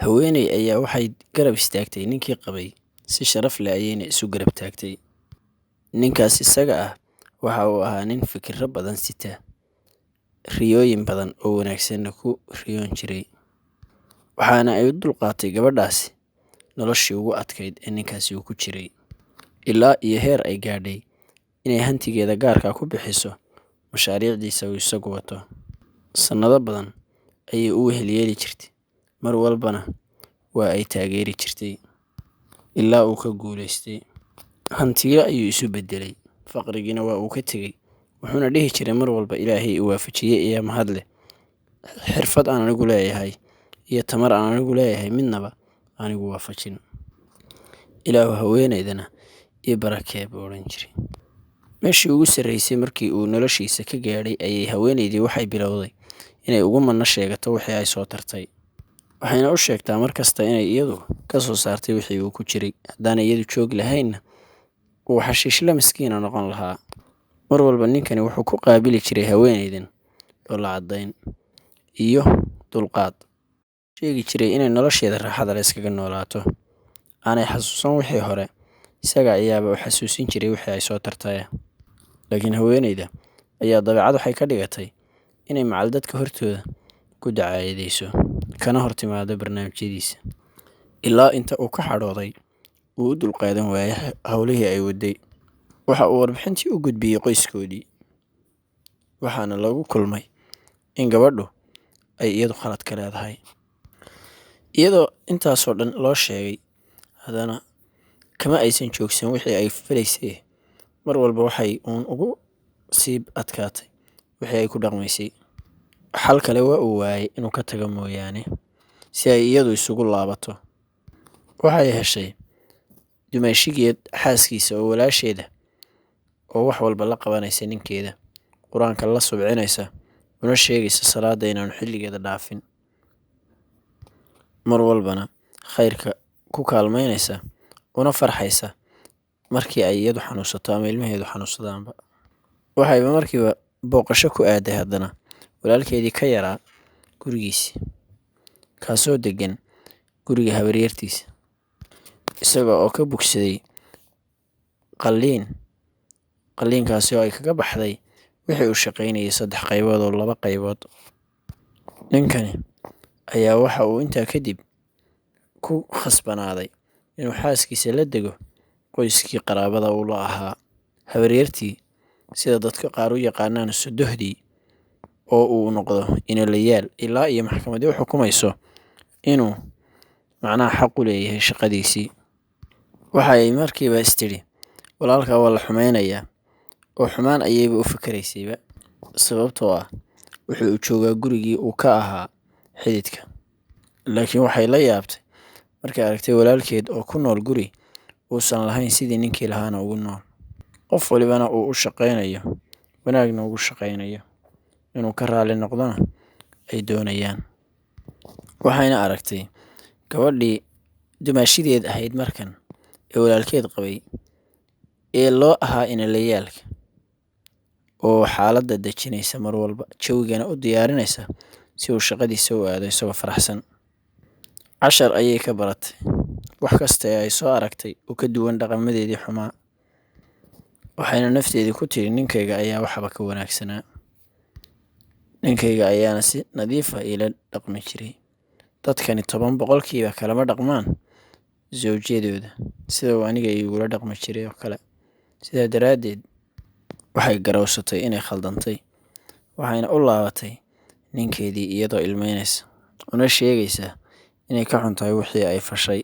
Haweeney ayaa waxay garab istaagtay ninkii qabay, si sharaf leh ayayna isu garab taagtay. Ninkaas isaga ah waxa uu ahaa nin fikirro badan sita, riyooyin badan oo wanaagsanna ku riyoon jiray. Waxaana ay u dulqaatay gabadhaasi noloshii ugu adkayd ee ninkaasi uu ku jiray, ilaa iyo heer ay gaadhay inay hantigeeda gaarka ku bixiso mashaariicdiisa uu isagu wato. Sannado badan ayay u wehel yeeli jirtay, mar walbana waa ay taageeri jirtay ilaa uu ka guulaystay. Hantiyo ayuu isu beddelay, faqrigiina waa uu ka tegey, wuxuuna dhihi jiray mar walba Ilaahay i waafajiyey ayaa mahad leh. Xirfad aan anigu leeyahay iyo tamar aan anigu leeyahay midnaba anigu waafajin. Ilaahu haweeneydana ii barakee, buu odhan jiray. Meeshii ugu sarreysay markii uu noloshiisa ka gaadhay ayay haweeneydii waxay bilowday inay ugu manno sheegato wixii ay soo tartay. Waxayna u sheegtaa mar kasta inay iyadu ka soo saartay wixii uu ku jiray, haddaanay iyadu joogi lahaynna uu xashiishle miskiina noqon lahaa. Mar walba ninkani wuxuu ku qaabili jiray haweeneydan dhoolla caddayn iyo dulqaad. Sheegi jiray inay nolosheeda raaxada leh iskaga noolaato, aanay xasuusan wixii hore, isaga ayaaba u xasuusin jiray wixii ay soo tartay. Laakiin haweeneyda ayaa dabeecad waxay ka dhigatay inay macal dadka hortooda ku dacaayadeyso, kana hor timaado barnaamijyadiisa, ilaa inta uu ka xadhooday uu u dulqaadan waayay howlihii ay waday. Waxa uu warbixintii u gudbiyey qoyskoodii, waxaana lagu kulmay in gabadhu ay iyadu khalad ka leedahay. Iyadoo intaasoo dhan loo sheegay, haddana kama aysan joogsan wixii ay filaysay. Mar walba waxay uun ugu sii adkaatay wixii ay ku dhaqmaysay. Xal kale waa uu waayay inuu ka tago mooyaane, si ay iyadu isugu laabato. Waxay heshay dumaashigeed xaaskiisa oo walaasheeda oo wax walba la qabanaysa ninkeeda, qur-aanka la subcinaysa, una sheegaysa salaada inaanu xilligeeda dhaafin, mar walbana khayrka ku kaalmaynaysa, una farxaysa markii ay iyadu xanuunsato ama ilmaheedu xanuunsadaanba. Waxayba markiiba booqasho ku aaday haddana walaalkeedii ka yaraa gurigiisi, kaasoo deggan guriga habaryartiisa, isaga oo ka bogsaday qalliin, qalliinkaasi oo ay kaga baxday wixii uu shaqaynayay saddex qaybood oo laba qaybood. Ninkani ayaa waxa uu intaa kadib ku khasbanaaday inuu xaaskiisa la dego qoyskii qaraabada uu la ahaa, habaryartii, sida dadka qaar u yaqaanaan sodohdii, oo uu noqdo inalayaal ilaa iyo maxkamadii u xukumayso inuu macnaha xaq u leeyahay shaqadiisii. Waxa ay markiiba istidhi walaalkaa waa la xumeynayaa, oo xumaan ayayba u fikiraysayba, sababtoo ah wuxuu u joogaa gurigii uu ka ahaa xididka. Laakiin waxay la yaabtay markay aragtay walaalkeed oo ku nool guri uusan lahayn sidii ninkii lahaana ugu nool, qof walibana uu u shaqaynayo, wanaagna ugu shaqaynayo, inuu ka raali noqdona ay doonayaan. Waxayna aragtay gabadhii dumaashideed ahayd markan ee walaalkeed qabay ee loo ahaa inalayaalka, oo xaaladda dejinaysa mar walba, jawigana u diyaarinaysa si uu shaqadiisa u aado isagoo faraxsan. Cashar ayay ka baratay wax kasta ee ay soo aragtay oo ka duwan dhaqamadeedii xumaa. Waxayna nafteedii ku tiri ninkayga ayaa waxba ka wanaagsanaa, ninkayga ayaana si nadiif ah iila dhaqmi jiray. Dadkani 10% kalama dhaqmaan zawjyadooda sida uu aniga iigula dhaqmi jiray oo kale. Sidaa daraaddeed waxay garowsatay inay khaldantay, waxayna u laabatay ninkeedii iyadoo ilmeynaysa, una sheegaysa inay ka xun tahay wixii ay fashay.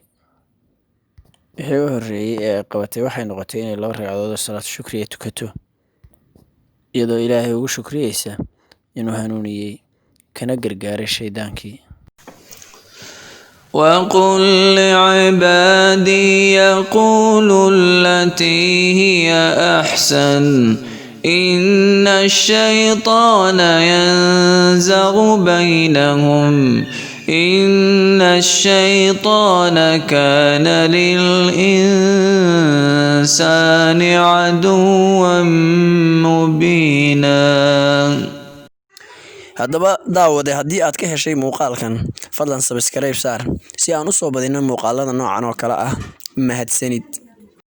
Wixii u horreeyey ee ay qabatay waxay noqotay inay 2 ragcadood oo salaad shukriya tukato, iyadoo Ilaahay ugu shukriyeysa inuu hanuuniyey kana gargaaray shaydaankii. وقل لعبادي يقولوا التي هي أحسن إن الشيطان ينزغ بينهم إن الشيطان كان للإنسان عدوا مبينا. Haddaba daawade, haddii aad ka heshay muuqaalkan, fadlan subscribe saar si aan u soo badino muuqaalada noocan oo kale ah. Mahadsanid.